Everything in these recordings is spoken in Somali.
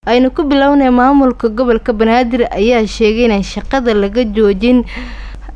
Aynu ku bilownay, maamulka gobolka Banaadir ayaa sheegay inaan shaqada laga joojin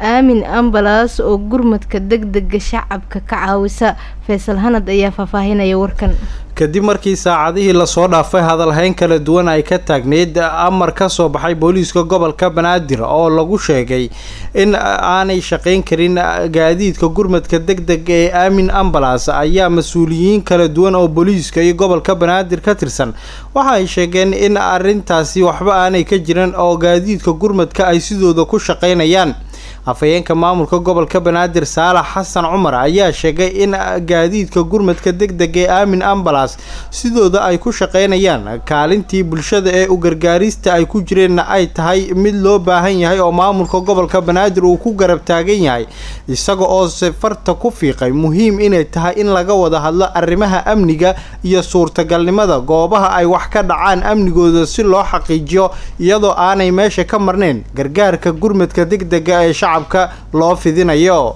Aamin Ambalaas oo gurmadka degdega shacabka ka caawisa. Faysal Hanad ayaa faahfaahinaya warkan. Kadib markii saacadihii lasoo dhaafay hadalhayn kala duwan ay ka taagneyd amar ka soo baxay booliiska gobolka Banaadir oo lagu sheegay in aanay shaqayn karin gaadiidka gurmadka degdeg ee Aamin Ambalaas, ayaa mas-uuliyiin kala duwan oo booliiska iyo gobolka Banaadir ka tirsan waxa ay sheegeen in arrintaasi waxba aanay ka jirin oo gaadiidka gurmadka ay sidooda ku shaqaynayaan. Afhayeenka maamulka gobolka Banaadir, Saalax Xasan Cumar, ayaa sheegay in gaadiidka gurmadka degdeg ee Aamin Ambalaas sidooda ay ku shaqaynayaan, kaalintii bulshada ee u gargaarista ay ku jireenna ay tahay mid loo baahan yahay oo maamulka gobolka Banaadir uu ku garab taagan yahay, isaga oo farta ku fiiqay muhiim inay tahay in laga wada hadlo arrimaha amniga iyo suurtagalnimada goobaha ay wax ka dhacaan amnigooda si loo xaqiijiyo, iyadoo aanay meesha ka marnayn gargaarka gurmadka degdega ee shacabka loo fidinayo.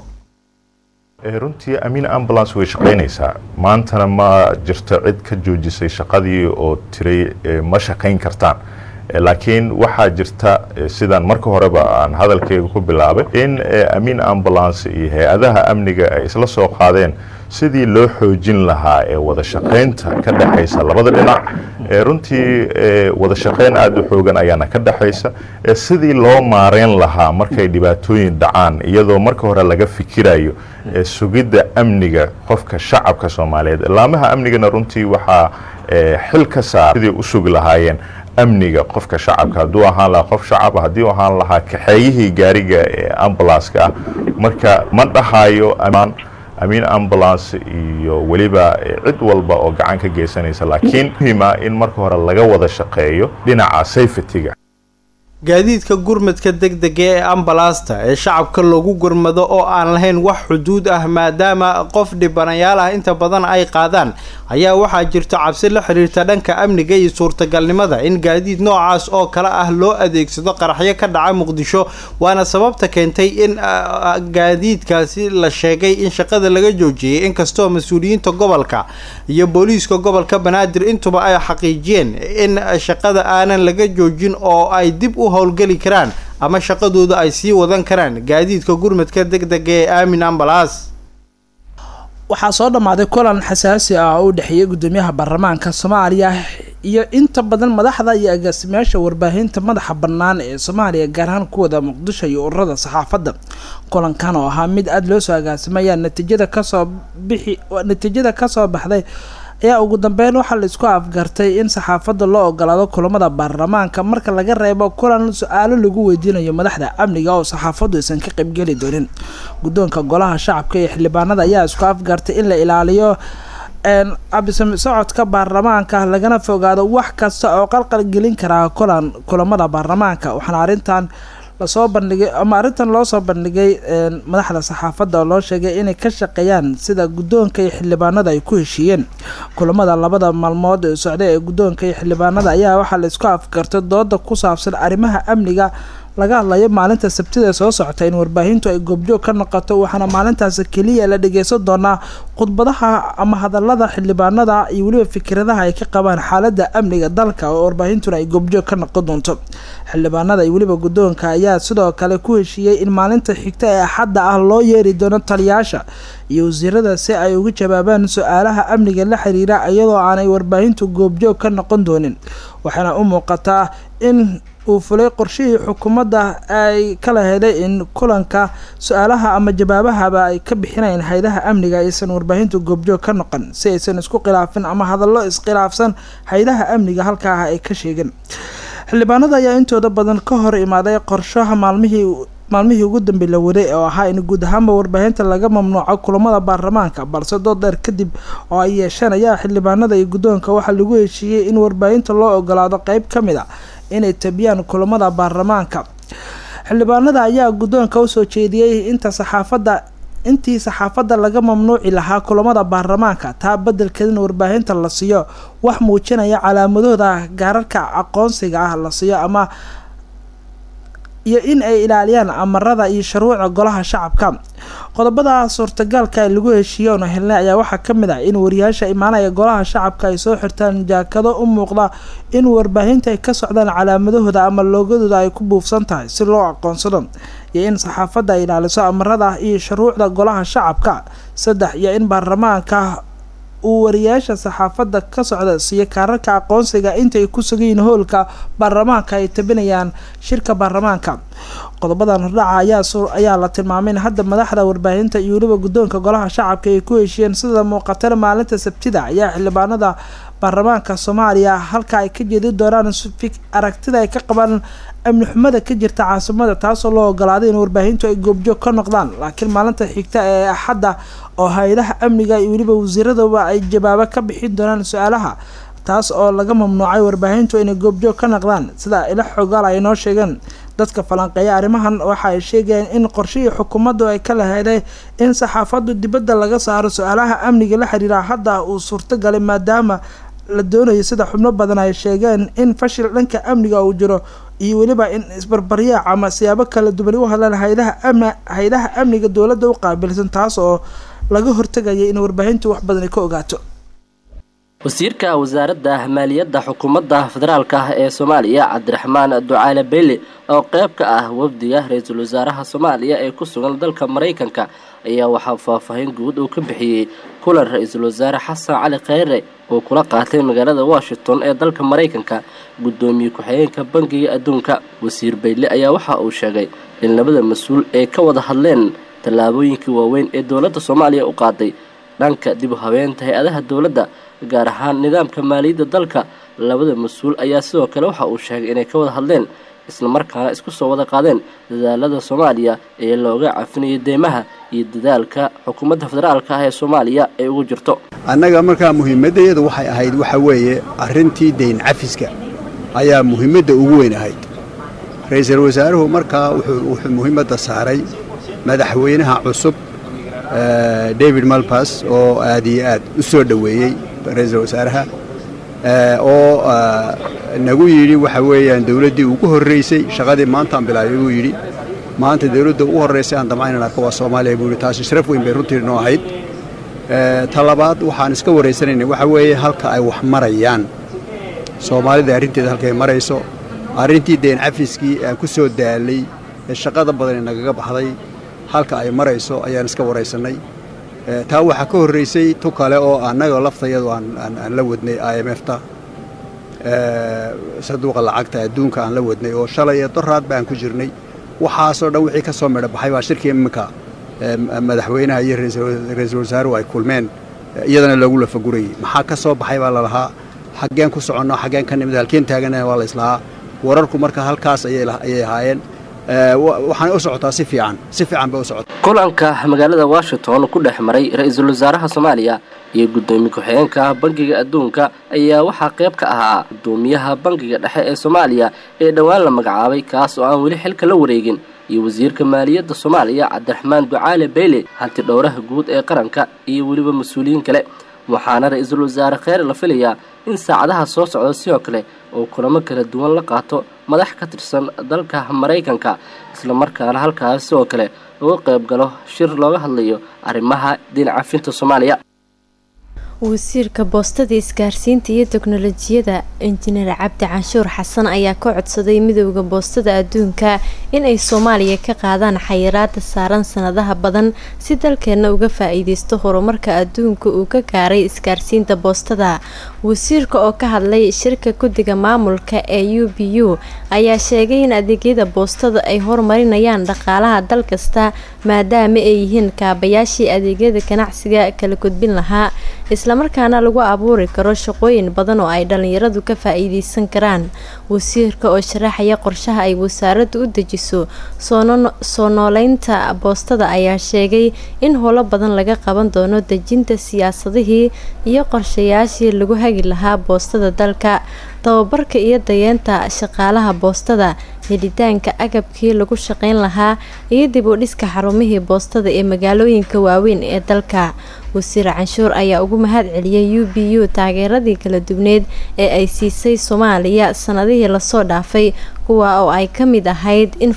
Runtii Amiin Ambulance way shaqaynaysaa maantana, ma jirto cid ka joojisay shaqadii oo tiray ma shaqayn kartaan. Laakiin waxaa jirta, sidaan marka horeba aan hadalkayga ku bilaabay, in Amiin Ambulance iyo hay-adaha amniga ay isla soo qaadeen sidii loo xoojin lahaa ee wada shaqaynta ka dhexaysa labada dhinac. Runtii wada shaqayn aada u xoogan ayaana ka dhexaysa, sidii loo maareyn lahaa markay dhibaatooyin dhacaan, iyadoo marka hore laga fikirayo sugidda amniga qofka shacabka Soomaaliyeed. Laamaha amnigana runtii waxaa xil ka saar sidii u sugi lahaayeen amniga qofka shacabka, hadduu ahaan lahaa qof shacaba, haddii u ahaan lahaa kaxeeyihii gaariga ee ambulanceka ah. Marka ma dhahayo Amiin Ambulance iyo weliba cid walba oo gacan ka geysanaysa, laakiin muhiima in marka hore laga wada shaqeeyo dhinaca safetyga. Gaadiidka gurmadka degdega ee ambalaasta ee shacabka loogu gurmado oo aan lahayn wax xuduud ah, maadaama qof dhibanayaal ah inta badan ay qaadaan, ayaa waxaa jirto cabsi la xiriirta dhanka amniga iyo suurtagalnimada in gaadiid noocaas oo kale ah loo adeegsado qaraxyo ka dhaca Muqdisho, waana sababta keentay in gaadiidkaasi la sheegay in shaqada laga joojiyay, inkastoo mas-uuliyiinta gobolka iyo booliiska gobolka Banaadir intuba ay xaqiijiyeen in shaqada aanan laga joojin oo ay dib u howlgeli karaan ama shaqadooda ay sii wadan karaan gaadiidka gurmadka degdega ee Aamin Ambalaas. Waxaa soo dhammaaday kulan xasaasi ah oo u dhexeeyay guddoomiyaha baarlamaanka Soomaaliya iyo inta badan madaxda iyo agaasimayaasha warbaahinta madaxa bannaan ee Soomaaliya, gaar ahaan kuwada Muqdisho iyo ururada saxaafadda. Kulankan oo ahaa mid aada loo soo agaasimaya, natiijada kasoo bixi natiijada kasoo baxday ayaa ugu dambeyn waxaa la isku afgartay in saxaafadda loo ogolaado kulamada baarlamaanka, marka laga reebo kulan su-aalo lagu weydiinayo madaxda amniga oo saxaafaddu aysan ka qaybgeli doonin. Guddoonka golaha shacabka iyo xildhibaanada ayaa isku afgartay in la ilaaliyo abisami socodka baarlamaanka, lagana fogaado wax kasta oo qalqal gelin karaa kulan kulamada baarlamaanka. Waxaana arrintan lasoo bandhigay ama arrintan loo soo bandhigay madaxda saxaafadda oo loo sheegay inay ka shaqeeyaan sida guddoonka iyo xildhibaanada ay ku heshiiyeen. Kulamada labada maalmood ee socday ee guddoonka iyo xildhibaanada ayaa waxaa la isku afgartay dooda ku saabsan arrimaha amniga laga hadlayo maalinta Sabtida soo socota in warbaahintu ay goobjoog ka noqoto, waxaana maalintaasi keliya la dhageysan doonaa khudbadaha ama hadalada xildhibaanada iyo weliba fikradaha ay ka qabaan xaaladda amniga dalka oo warbaahintuna ay goobjoog ka noqon doonto. Xildhibaanada iyo weliba guddoonka ayaa sidoo kale ku heshiiyey in maalinta xigta ee Axadda ah loo yeeri doono taliyaasha iyo wasiirada si ay uga jawaabaan su-aalaha amniga la xiriira, iyadoo aanay warbaahintu goobjoog ka noqon doonin. Waxaana u muuqataa in uu fulay qorshihii xukuumadda ay kala helay in kulanka su-aalaha ama jawaabahaba ay ka bixinayeen hay-adaha amniga aysan warbaahintu goobjoog ka noqon, si aysan isku khilaafin ama hadallo iskhilaafsan hay-adaha amniga halkaa ay ka sheegeen. Xildhibaanada ayaa intooda badan ka hor imaaday qorshaha maalmihii ugu dambe la waday oo ahaa in guud ahaanba warbaahinta laga mamnuuco kulamada baarlamaanka, balse dood dheer kadib oo ay yeesheen ayaa xildhibaanada iyo guddoonka waxaa lagu heshiiyey in warbaahinta loo ogolaado qeyb ka mid a inay tabiyaan kulamada baarlamaanka. Xildhibaanada ayaa guddoonka usoo jeediyey inta saxaafadda intii saxaafadda laga mamnuuci lahaa kulamada baarlamaanka, taa badelkeedana warbaahinta la siiyo wax muujinaya calaamadooda gaararka aqoonsiga ah la siiyo ama iyo in ay ilaaliyaan amarada iyo shuruucda golaha shacabka. Qodobada suurtagaalka ee lagu heshiiyo oona helnay ayaa waxaa ka mid ah in wariyaasha imaanaya golaha shacabka ay soo xirtaan jaakado u muuqda in warbaahinta ay ka socdaan calaamadahooda ama loogadooda ay ku buufsan tahay si loo aqoonsado, iyo in saxaafadda ay ilaaliso amarada iyo shuruucda golaha shacabka. 3, iyo in baarlamaanka uu wariyaasha saxaafadda ka socda siiyo kaararka aqoonsiga intay ku sugan yihiin hoolka baarlamaanka ay tabinayaan shirka baarlamaanka. Qodobadan hordhaca ayaa la tilmaamay in hadda madaxda warbaahinta iyo weliba guddoonka golaha shacabka ay ku heshiiyeen. Sida muuqatana maalinta Sabtida ayaa xildhibaanada baarlamaanka Soomaaliya halka ay ka jeedi doonaan aragtida ay ka qabaan amni xumada ka jirta caasimada, taasoo loo ogolaaday in warbaahintu ay goobjoog ka noqdaan. Laakiin maalinta xigta ee Axadda oo hay-adaha amniga iyo weliba wasiiradaba ay jawaabo ka bixin doonaan su-aalaha, taas oo laga mamnuucay warbaahintu inay goobjoog ka noqdaan, sida ila xogaal ay noo sheegeen. Dadka falanqeeya arrimahan waxa ay sheegayaan in qorshihii xukuumaddu ay ka laheeday in saxaafaddu dibadda laga saaro su-aalaha amniga la xiriira hadda uu suurtagalay, maadaama la doonayo, sida xubno badan ay sheegeen, in fashil dhanka amniga uu jiro iyo weliba in isbarbaryaac ama siyaabo kala duwan u hadlaan hay-adaha amniga dowladda u qaabilsan, taas oo laga hortagaya in warbaahintu wax badan ay ka ogaato. Wasiirka wasaaradda maaliyadda xukuumadda federaalka ah ee Soomaaliya Cabdiraxmaan Ducaale Beyli oo qayb ka ah wafdiga ra-iisul wasaaraha Soomaaliya ee ku sugan dalka Maraykanka ayaa waxaa faahfaahin guud uu ka bixiyey kulan ra-iisul wasaare Xasan Cali Kheyre uu kula qaatay magaalada Washington ee dalka Maraykanka guddoomiye ku-xigeenka Bangiga Adduunka. Wasiir Beyle ayaa waxa uu sheegay in labada mas-uul ay ka wada hadleen tallaabooyinkii waaweyn ee dowladda Soomaaliya u qaaday dhanka dib u habeynta hay-adaha dowladda, gaar ahaan nidaamka maaliyadda dalka. Labada mas-uul ayaa sidoo kale waxa uu sheegay inay ka wada hadleen islamarkaana isku soo wada qaadeen dadaalada Soomaaliya ee looga cafinayay deymaha iyo dadaalka xukuumadda federaalka ah ee Soomaaliya ay ugu jirto. Annaga markaa muhiimaddeedu waxay ahayd waxa weeye arrintii deyn cafiska ayaa muhiimadda ugu weyn ahayd. Ra-iisul wasaaruhu markaa wuxuu muhiimadda saaray madaxweynaha cusub David Malpass oo aad iyo aad u soo dhoweeyey ra-iisul wasaaraha oo nagu yidhi waxa weeyaan dowladdii ugu horreysay shaqadii maantaan bilaabay buu yidhi, maanta dowladda ugu horreysay aan damca inaan arko waa Soomaaliya buu yidhi. Taasi sharaf weyn bay runtii noo ahayd. Ta labaad waxaan iska waraysanaynay waxa weeye halka ay wax marayaan Soomaalida, arrinteeda halkay marayso, arrintii deen cafiskii aan ku soo daalay ee shaqada badan nagaga baxday halka ay marayso ayaan iska waraysannay. Taa waxaa ka horreysay tu kale oo annaga laftayadu aan la wadnay IMF ta, sanduuqa lacagta adduunka aan la wadnay oo shalay iyo doraad baan ku jirnay. Waxaasoo dhan wixii ka soo midho baxay baa shirkii iminka madaxweynaha iyo ra-iisul wasaaruhu ay kulmeen iyadana loogu lafagurayey. Maxaa ka soo baxay baa lalahaa, xaggeen ku soconno, xaggeen ka nimid, halkeen taagana waa la islahaa. Wararku marka halkaas ayay ahaayeen. Waxaanay u socotaa si fiican, si fiican bay u socotaa. Kulanka magaalada Washington ku dhex maray ra-iisul wasaaraha Soomaaliya iyo guddoomiye ku-xigeenka Bangiga Adduunka ayaa waxaa qayb ka ahaa guddoomiyaha Bangiga Dhexe ee Soomaaliya ee dhowaan la magacaabay, kaas oo aan weli xilka la wareegin, iyo wasiirka maaliyadda Soomaaliya Cabdiraxmaan Ducaale Beyle, hanti dhowraha guud ee qaranka iyo weliba mas-uuliyiin kale. Waxaana ra-iisul wasaare Kheyre la filayaa in saacadaha soo socda sidoo kale oo kulamo kala duwan la qaato madax ka tirsan dalka Maraykanka, islamarkaana halkaas sidoo kale uga qayb galo shir looga hadlayo arrimaha diin cafinta Soomaaliya. Wasiirka boostada, isgaarsiinta iyo teknolojiyada Injineer Cabdi Canshuur Xasan ayaa ka codsaday Midowda Boostada Adduunka in ay Soomaaliya ka qaadaan xayiraada saaran sanadaha badan si dalkeena uga faa-iideysto horumarka adduunka uu ka gaaray isgaarsiinta boostada. Wasiirka oo ka hadlay shirka guddiga maamulka ee UBU ayaa sheegay in adeegyada boostada ay horumarinayaan dhaqaalaha dal kasta, maadaama ay yihiin kaabayaashii adeegyada ganacsiga kala gudbin lahaa, islamarkaana lagu abuuri karo shaqooyin badan oo ay dhalinyaradu ka faa-iideysan karaan. Wasiirka oo sharaxaya qorshaha ay wasaaraddu u dejiso soo nooleynta boostada ayaa sheegay in howlo badan laga qaban doono dejinta siyaasadihii iyo qorshayaashii lagu hagi lahaa boostada dalka, tababarka iyo dayeenta shaqaalaha boostada, Helitaanka agabkii lagu shaqeyn lahaa iyo dib u dhiska xarumihii boostada ee magaalooyinka waaweyn ee dalka. Wasiir Canshuur ayaa ugu mahad celiyay U B U taageeradii kala duwaneed ee ay siisay Soomaaliya sanadihii lasoo dhaafay, kuwa oo ay ka mid ahayd in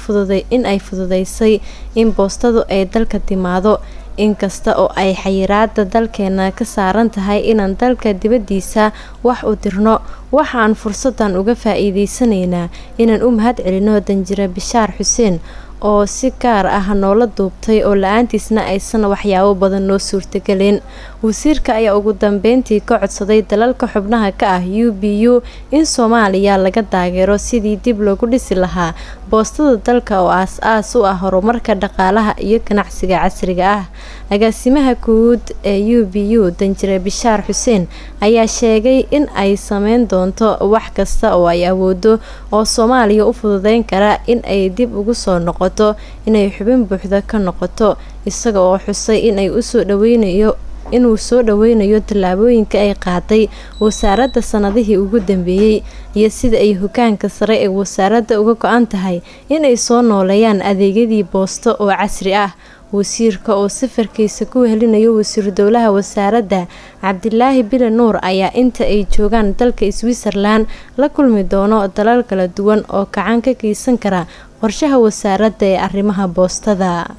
ay fududeysay in boostadu ay dalka timaado. Inkasta oo ay xayiraada dalkeena ka saaran tahay inaan dalka dibadiisa wax u dirno, waxa aan fursadan uga faa-iideysanaynaa inaan u mahad celino Danjire Bishaar Xuseen oo si gaar ah noola duubtay, oo la-aantiisna aysan waxyaabo badan noo suurtagelin. Wasiirka ayaa ugu dambeyntii ka codsaday dalalka xubnaha ka ah U B U in Soomaaliya laga taageero sidii dib loogu dhisi lahaa boostada dalka oo aas-aas u ah horumarka dhaqaalaha iyo ganacsiga casriga ah. Agaasimaha guud ee U B U Danjire Bishaar Xuseen ayaa sheegay in ay sameyn doonto wax kasta oo ay awoodo oo Soomaaliya u fududeyn kara in ay dib ugu soo noqoto inay xubin buuxda ka noqoto, isaga oo xusay in ay usoo dhaweynayo inuu soo dhaweynayo tallaabooyinka ay qaaday wasaaradda sanadihii ugu dambeeyey iyo sida ay hogaanka sare ee wasaaradda uga go-an tahay inay soo nooleeyaan adeegyadii boosto oo casri ah. Wasiirka oo safarkiisa ku helinayo wasiiru dowlaha wasaaradda Cabdilaahi Bile Nuur ayaa inta ay joogaan dalka Switzerland la kulmi doono dalal kala duwan oo gacan ka geysan kara qorshaha wasaaradda ee arrimaha boostada.